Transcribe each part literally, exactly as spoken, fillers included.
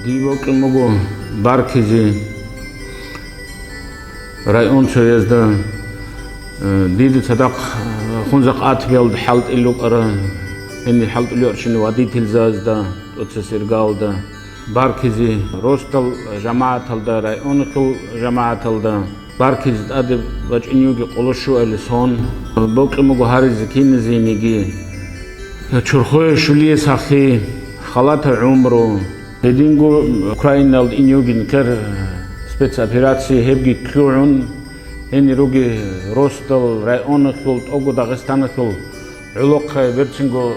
Дие бокьун буго баркизе район цоязда, э, дида цадахъ, э, Хунзахъ АТБ-ялда хӀалтӀулел рукӀарал, гьенир хӀалтӀулел рукӀарал водительзабазда, тӀоцебесеб иргаялда баркизе росдал жамагӀаталда, районалъул жамагӀаталда. Баркизе тӀаде бачӀунеб буго къоло щуабилеб сон, бокьун буго гьаризе киназеги. Чорхое щулияб сахлъи, халатаб гӀумру. Гьединго Украиналда ине вугин ккер спецоперация, гьебги лъугӀун, гьенир ругел росдал, районалъул, тӀоцебе Дагъистаналъул гӀолохъаби берцинго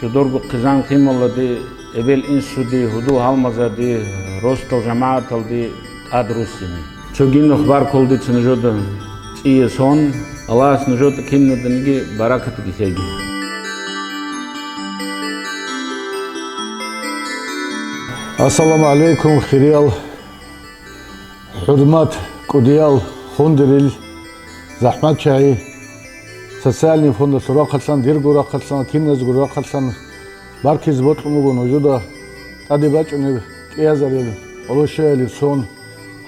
жидерго хъизан-хъималаби, эбел-инсуби, гьудул-гьалмагъзаби, росдал жамагӀаталде тӀад руссине. Цоги нух баркула дица нужеда цӀияб сон, Аллагьас нужеда киназдаги баракатги лъеги. Ассаламу гӀалайкум, хириял, хӀурмат, кӀудиял, хундирил, захӀматчагӀи, социальный фондалъул рахъалъан, дирго рахъалъан, киназго рахъалъан баркизе бокьун буго нужеда тӀаде бачӀунеб кӀиазарил къоло щуабилеб сон.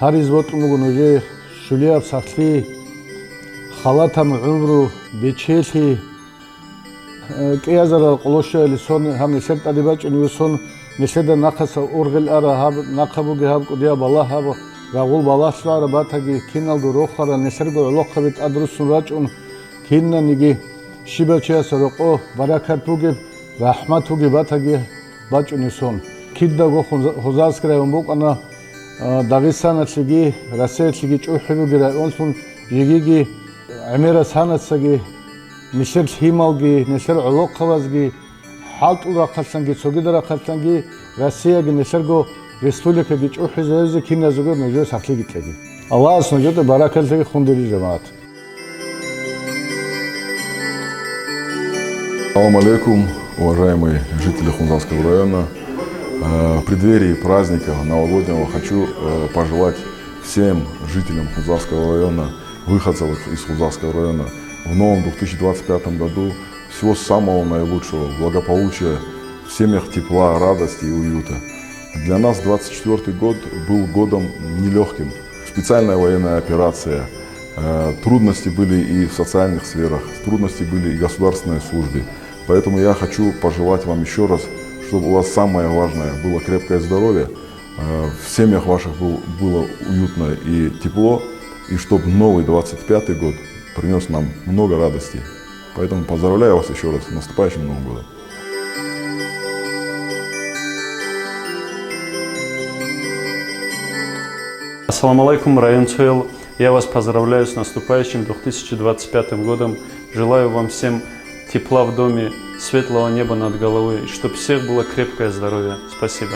Гьаризе бокьун буго нужее щулияб сахлъи, халатаб гӀумру, бечелъи. Э, кӀиазарал къоло щуабилеб сон гьаб нилъер тӀаде бачӀунеб сон, нилъеда нахъаса ургъел араб, гьаб нахъа бугеб гьаб кӀудияб балагь, гьаб рагъул балагьлъараб батаги, киналго рохарал нилъерго гӀолохъаби тӀад руссун рачӀун, кинаниги щибав чиясда рокъоб баракат бугеб, рахӀмат бугеб батаги бачӀунеб сон. Кидаго Хунза-, Хунзахский район букӀана, а, Дагъистаналъеги, Россиялъеги чӀухӀи бугеб районлъун, жегиги гӀемерал санасаги, нилъер лъималги, нилъер гӀолохъабазги, хӀалтӀул рахъалъанги, цогидал рахъалъанги Россияги, нилъерго республикаги чӀухӀизавизе киназего нужее сахлъиги кьеги. Аллагьас нужеда баракат лъеги, хундирил жамагӀат. Салам алейкум, уважаемые жители Хунзахского района. Э, В преддверии праздника новогоднего хочу, э, пожелать всем жителям Хунзахского района, выходцев из Хунзахского района, в новом две тысячи двадцать пятом году всего самого наилучшего, благополучия, в семьях тепла, радости и уюта. Для нас двадцать четвёртый год был годом нелегким. Специальная военная операция, э, трудности были и в социальных сферах, трудности были и в государственной службе. Поэтому я хочу пожелать вам ещё раз, чтобы у вас самое важное было крепкое здоровье, э, в семьях ваших был, было уютно и тепло, и чтобы новый двадцать пятый год принёс нам много радости. Поэтому поздравляю вас ещё раз с наступающим Новым годом. Ассаламу алейкум, районцоял. Я вас поздравляю с наступающим две тысячи двадцать пятым годом. Желаю вам всем тепла в доме, светлого неба над головой, чтоб всех было крепкое здоровье. Спасибо.